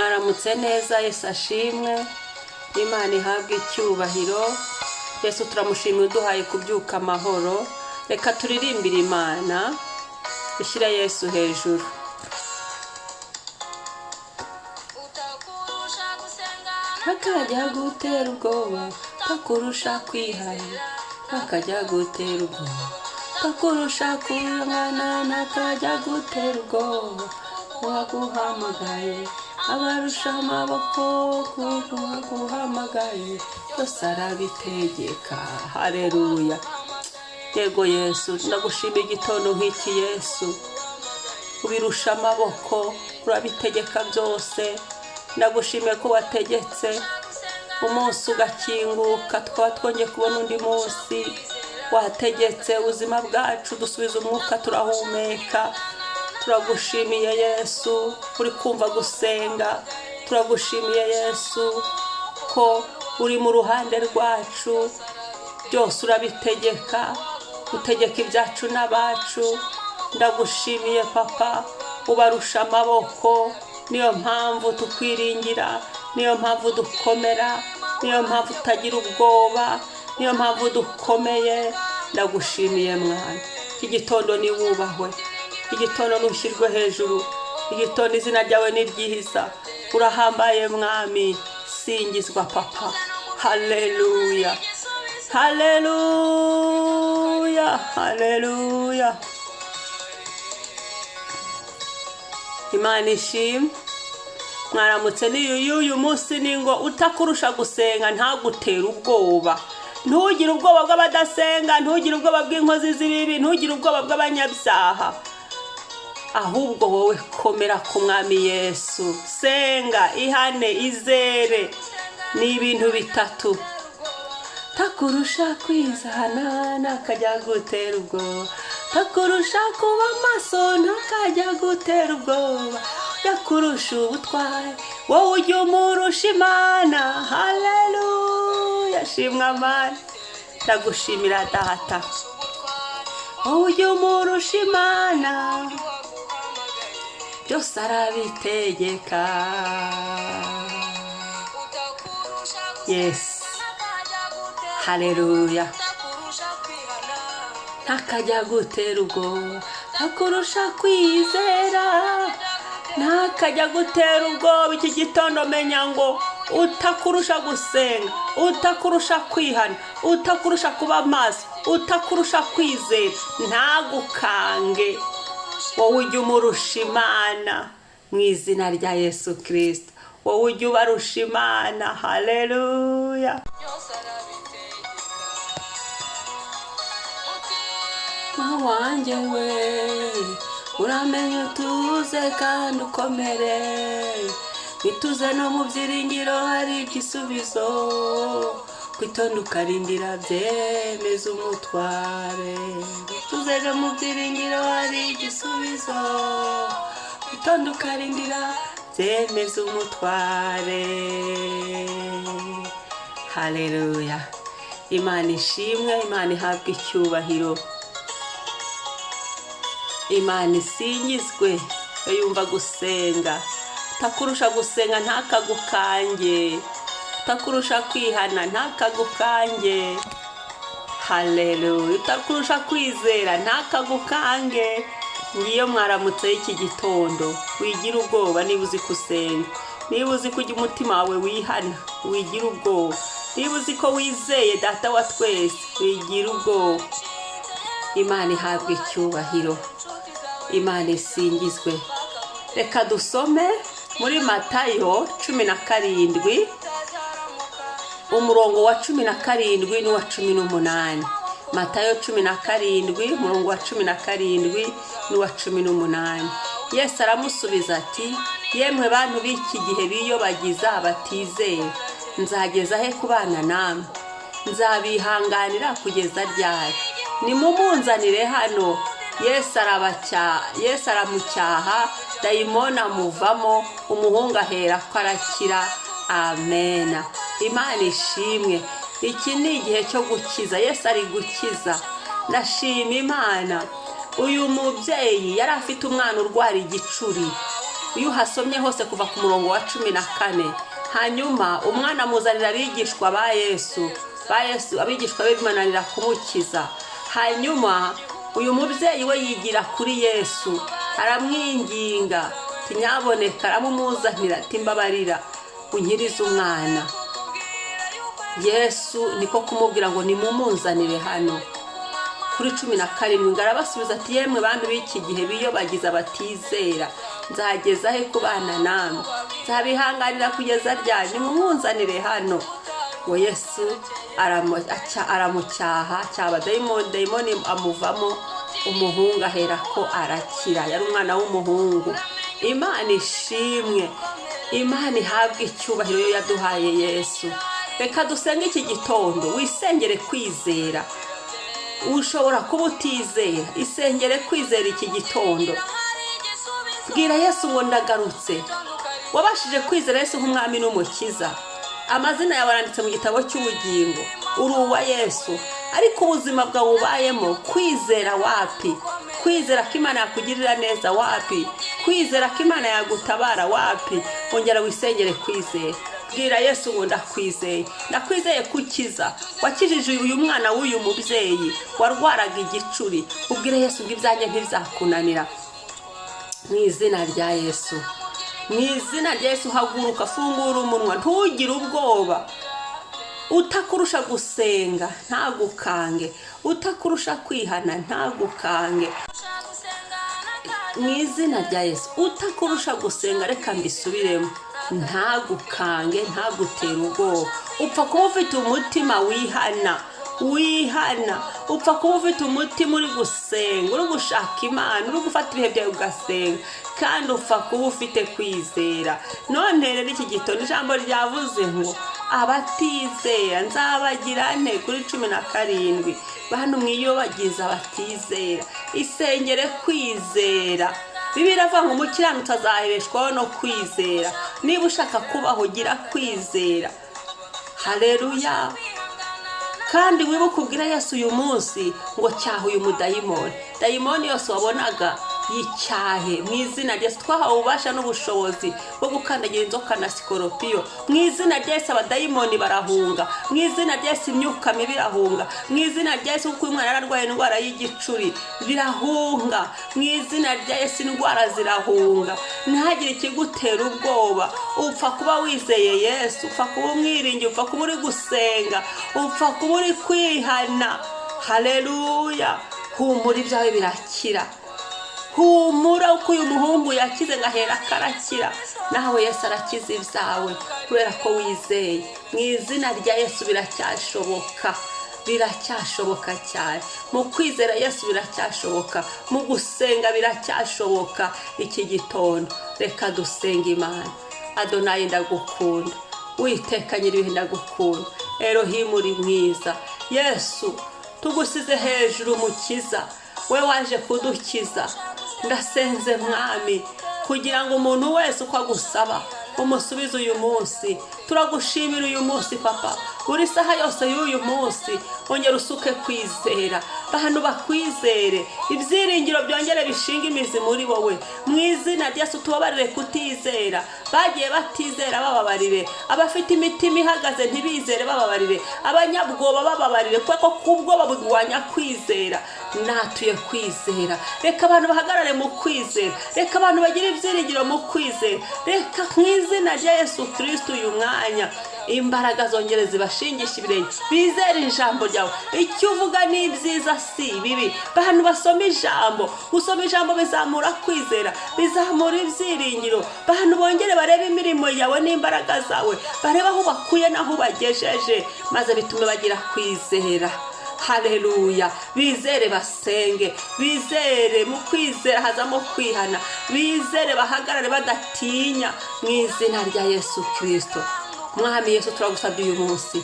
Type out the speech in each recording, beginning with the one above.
Mwaramutse neza. Yesu ashimwe, Imana ihabwe icyubahiro. Yesu turamushimiye uduhaye kubyuka amahoro. Reka turirimbire Imana, dushyire Yesu hejuru. Ntakajya gutera ubwoba, takurusha kwihana. Ntakajya gutera ubwoba, takurusha kwihangana. Ntakajya gutera ubwoba, uwaguhamagaye abarusha amaboko. Kuko uwaguhamagaye byose arabitegeka. Hareruya! Yego Yesu, ndagushima igitondo nk'iki. Yesu, ubirusha amaboko, urabitegeka byose. Ndagushimiye ko wategetse umunsi ugakinguka, tukaba twongeye kubona undi munsi. Wategetse ubuzima bwacu, dusubiza umwuka, turahumeka. Turagushimiye Yesu, uri kumva gusenga. Turagushimiye Yesu ko uri mu ruhande rwacu. Byose urabitegeka, utegeka ibyacu n'abacu. Ndagushimiye Papa, ubarusha amaboko. Niyo mpamvu tukwiringira, niyo mpamvu dukomera, niyo mpamvu tutagira ubwoba, niyo mpamvu dukomeye. Ndagushimiye Mwana. Iki gitondo niwubahwe, igitondo nushyirwe hejuru, igitondo izina ryawe ni ryiza. Urahambaye Mwami, singizwa Papa. Haleluya, haleluya, haleluya! Imana ishimwe. Mwaramutse. Niyo uyu munsi ni ngo utakurusha gusenga ntagutere ubwoba. Ntugire ubwoba bw'abadasenga, ntugire ubwoba bw'inkozi z'ibibi, ntugire ubwoba bw'abanyabyaha. Ahubwo wowe komera ku Mwami Yesu, senga, ihane, izere. Ni ibintu bitatu. Takurusha kwizana ntakajya gutera ubwoba, takurusha kuba maso ntakajya gutera ubwoba. Yakurusha ubutwari, wowe ujya umurusha Imana. Haleluya, shimwa Mana, ndagushimira Data. Wowe ujya umurusha Imana, byose arabitegeka. Yes, haleluya! Ntakajya gutera ubwoba, ntakurusha kwizera, ntakajya gutera ubwoba. Iki gitondo menya ngo utakurusha gusenga, utakurusha kwihana, utakurusha kuba maso, utakurusha kwizera, ntagukange. Wowe ujya umurusha Imana mu izina rya Yesu Kirisito. Wowe ujya ubarusha Imana. Haleluya! Mutima wanjye we, uramenye utuze kandi ukomere. Ituze no mu byiringiro hari igisubizo. Kwitonda ukarindira byemeza umutware. Ituze no mu byiringiro hari igisubizo. Kwitonda ukarindira byemeza umutware. Haleluya! Imana ishimwe, Imana ihabwe icyubahiro, Imana isingizwe. Iyo yumva gusenga, utakurusha gusenga ntakagukange, utakurusha kwihana ntakagukange. Haleluya! Utakurusha kwizera ntakagukange. Ngiyo mwaramutse y'iki gitondo. Wigira ubwoba niba uzi gusenga, niba uzi ko ujya umutima wawe wihana, wigira ubwoba. Niba uzi ko wizeye Data wa twese, wigira ubwoba. Imana ihabwe icyubahiro, Imana isingizwe. Reka dusome muri Matayo 17, umurongo wa 17 n'uwa 18. Matayo 17, umurongo wa 17 n'uwa 18. Yesu aramusubiza ati: "Yemwe bantu b'iki gihe biyobagiza, batizeye, nzageza he kubana namwe? Nzabihanganira kugeza ryari? Nimumunzanire hano." Yesu arabacyaha, Yesu aramucyaha, dayimoni amuvamo, umuhungu ahera ko arakira. Amena! Imana ishimwe. Iki ni igihe cyo gukiza. Yesu ari gukiza. Ndashima Imana. Uyu mubyeyi yari afite umwana urwara igicuri. Iyo uhasomye hose kuva ku murongo wa 14, hanyuma umwana amuzanira abigishwa ba Yesu, abigishwa be bimananira kumukiza. Hanyuma uyu mubyeyi we yigira kuri Yesu, aramwinginga ati: "Nyaboneka." Aramumuzanira ati: "Mbabarira unkirize umwana." Yesu niko kumubwira ngo: "Nimumunzanire hano." Kuri 17 ngo arabasubiza ati: "Yemwe bantu b'iki gihe biyobagiza, batizera, nzageza he kubana namwe? Nzabihanganira kugeza ryari? Nimumunzanire hano." Ngo Yesu aramucyaha, cyaba dayimoni, dayimoni amuvamo, umuhungu ahera ko arakira. Yari umwana w'umuhungu. Imana ishimwe, Imana ihabwe icyubahiro yo yaduhaye Yesu. Reka dusenge iki gitondo. Wisengere kwizera. Ushobora kuba utizera, isengere kwizera iki gitondo. Bwira Yesu ngo: "Ndagarutse." Wabashije kwizera Yesu nk'umwami n'umukiza? Amazina yawe aranditse mu gitabo cy'ubugingo, uri uwa Yesu. Ariko ubuzima bwawe ubayemo, kwizera wapi? Kwizera ko Imana yakugirira neza wapi? Kwizera ko Imana yagutabara wapi? Ongera wisengere kwizera. Bwira Yesu ngo: "Ndakwizeye, ndakwizeye kukiza. Wakijije uyu mwana w'uyu mubyeyi warwaraga igicuri." Ubwire Yesu ngo: "Ibyanjye ntibizakunanira." Mu izina rya Yesu, mu izina rya Yesu, haguruka, fungura umunwa, ntugire ubwoba. Utakurusha gusenga ntagukange, utakurusha kwihana ntagukange. Mu izina rya Yesu, utakurusha gusenga, reka mbisubiremo, ntagukange, ntagutere ubwoba. Upfa kuba ufite umutima wihana, wihana. Upfa kuba ufite umutima uri gusenga, uri gushaka Imana, uri gufata ibihe byawe ugasenga, kandi upfa kuba ufite kwizera. None rero iki gitondo ijambo ryavuze ngo: "Abatizera nzabagira nte?" Kuri 17. Bantu mwiyobagiza batizera, isengere kwizera. Bibiliya iravuga ngo umukiranutsi azahebeshwaho no kwizera. Niba ushaka kubaho, gira kwizera. Hareruya! Kandi wibuke ubwira Yesu uyu munsi ngo: "Cyaha uyu mudayimoni." Dayimoni yose wabonaga yicyahe mu izina rya Yesu. Twahawe ububasha n'ubushobozi bwo gukandagira inzoka na sikoropiyo. Mu izina rya Yesu abadayimoni barahunga. Mu izina rya Yesu imyuka mibi irahunga. Mu izina rya Yesu, kuko uyu mwana yararwaye indwara y'igicuri, birahunga. Mu izina rya Yesu indwara zirahunga. Ntihagire ikigutera ubwoba. Upfa kuba wizeye Yesu, upfa kuba umwiringiye, upfa kuba uri gusenga, upfa kuba uri kwihana. Haleluya! Humura, ibyawe birakira. Humura, uko uyu muhungu yakize ngahera akarakira, nawe Yesu arakiza ibyawe kubera ko wizeye. Mu izina rya Yesu biracyashoboka, biracyashoboka cyane. Mu kwizera Yesu biracyashoboka, mu gusenga biracyashoboka. Iki gitondo reka dusenga Imana. Adonayi, ndagukunda. Witeka nyir'ibihe, ndagukunda. Erohimu, uri mwiza. Yesu, tugusize hejuru. Mukiza we waje kudukiza, ndasenze Mwami kugira ngo umuntu wese uko agusaba umusubize uyu munsi. Turagushimira uyu munsi, Papa. Buri saha yose y'uyu munsi ongera usuke kwizera, bantu bakwizere, ibyiringiro byongere bishinga imizi muri wowe. Mu izina rya Yesu, tubabarire kutizera. Bagiye batizera, bababarire. Abafite imitima ihagaze ntibizere, bababarire. Abanyabwoba bababarire, kuko kubwoba burwanya kwizera. Natuye kwizera. Reka abantu bahagarare mu kwizera, reka abantu bagire ibyiringiro mu kwizera. Reka mu izina rya Yesu Kirisiti uyu mwanya imbaraga zongere zibashingisha ibirenge, bizere ijambo ryawe. Icyo uvuga ni ibyiza, si ibibi. Bantu basoma ijambo, gusoma ijambo bizamura kwizera, bizamura ibyiringiro. Bantu bongere barebe imirimo yawe n'imbaraga zawe, barebe aho bakuye n'aho ubagejeje, maze bitume bagira kwizera. Haleluya! Bizere, basenge, bizere. Mu kwizera hazamo kwihana. Bizere, bahagarare badatinya, mu izina rya Yesu Kirisito. Mwami Yesu, turagusabye uyu munsi,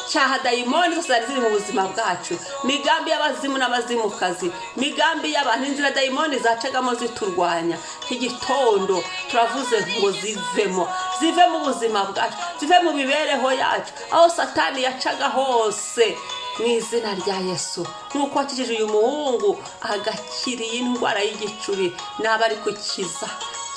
cyaha dayimoni zose zari ziri mu buzima bwacu, migambi y'abazimu n'abazimukazi, migambi y'abantu, inzira dayimoni zacagamo ziturwanya. Igitondo turavuze ngo zivemo, zive mu buzima bwacu, zive mu mibereho yacu, aho Satani yacaga hose, mu izina rya Yesu. Nk'uko wakijije uyu muhungu agakira iyi ndwara y'igicuri, naba ari kukiza.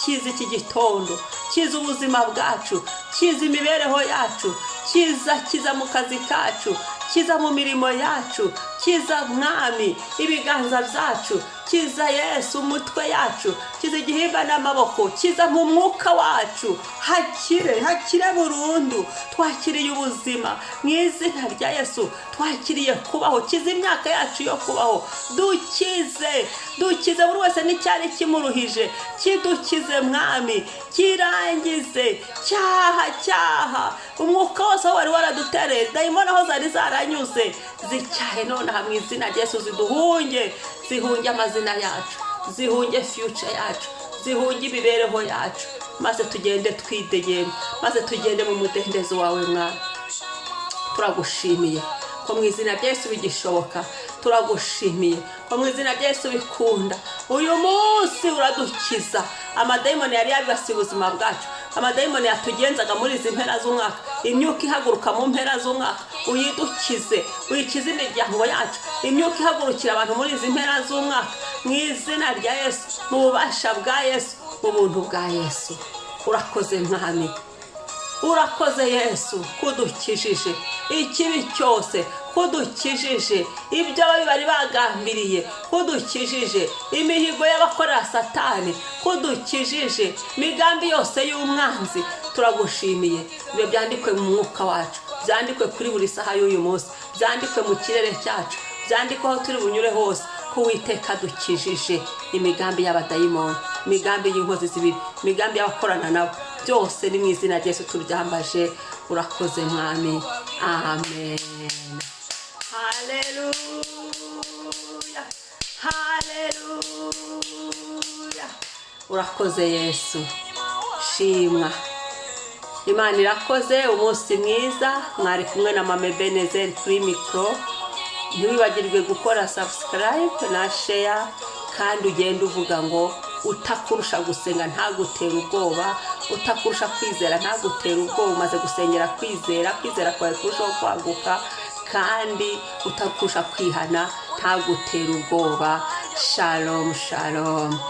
Kiza iki gitondo, kiza ubuzima bwacu, kiza imibereho yacu, kiza, kiza mu kazi kacu, kiza mu mirimo yacu, kiza Mwami ibiganza byacu, kiza Yesu umutwe yacu, kiza igihimba n'amaboko, kiza mu mwuka wacu, hakire, hakire burundu. Twakiriye ubuzima mu izina rya Yesu, twakiriye kubaho. Kiza imyaka yacu yo kubaho, dukize, dukize buri wese n'icyari kimuruhije, kidukize Mwami, kirangize cyaha, cyaha umwuka wose aho wari waradutereye, dayimoni aho zari zaranyuze zicyahe nonaha mu izina rya Yesu, ziduhunge, zihunge amazina yacu, zihunge future yacu, zihunge imibereho yacu, maze tugende twidegembya, maze tugende mu mudendezo wawe. Mwana, turagushimiye ko mu izina rya Yesu bigishoboka. Turagushimiye ko mu izina rya Yesu bikunda. Uyu munsi uradukiza amadayimoni yari yabibasiye ubuzima bwacu, amadayimoni yatugenzaga muri izi mpera z'umwaka, imyuka ihaguruka mu mpera z'umwaka, uyidukize, uyikize imiryango yacu, imyuka ihagurukira abantu muri izi mpera z'umwaka, mu izina rya Yesu, mu bubasha bwa Yesu, mu buntu bwa Yesu. Urakoze Mwami, urakoze Yesu kudukijije ikibi cyose, kudukijije ibyo ababi bari bagambiriye, kudukijije imihigo y'abakorera Satani, kudukijije imigambi yose y'umwanzi. Turagushimiye. Ibyo byandikwe mu mwuka wacu, byandikwe kuri buri saha y'uyu munsi, byandikwe mu kirere cyacu, byandikwe aho turi bunyure hose, ko Uwiteka dukijije imigambi y'abadayimoni, imigambi y'inkozi z'ibibi, imigambi y'abakorana nabo. Byose ni mu izina rya Yesu tubyambaje. Urakoze Mwami, amen. Haleluya, haleluya, urakoze Yesu, shimwa. Imana irakoze. Umunsi mwiza. Mwari kumwe na Mama Ebenezer kuri mikoro. Ntiwibagirwe gukora subscribe na share, kandi ugende uvuga ngo utakurusha gusenga ntagutere ubwoba, utakurusha kwizera ntagutere ubwoba. Umaze gusengera kwizera, kwizera kwawe kurushaho kwaguka, kandi utakurusha kwihana ntagutere ubwoba. Shalom, shalom.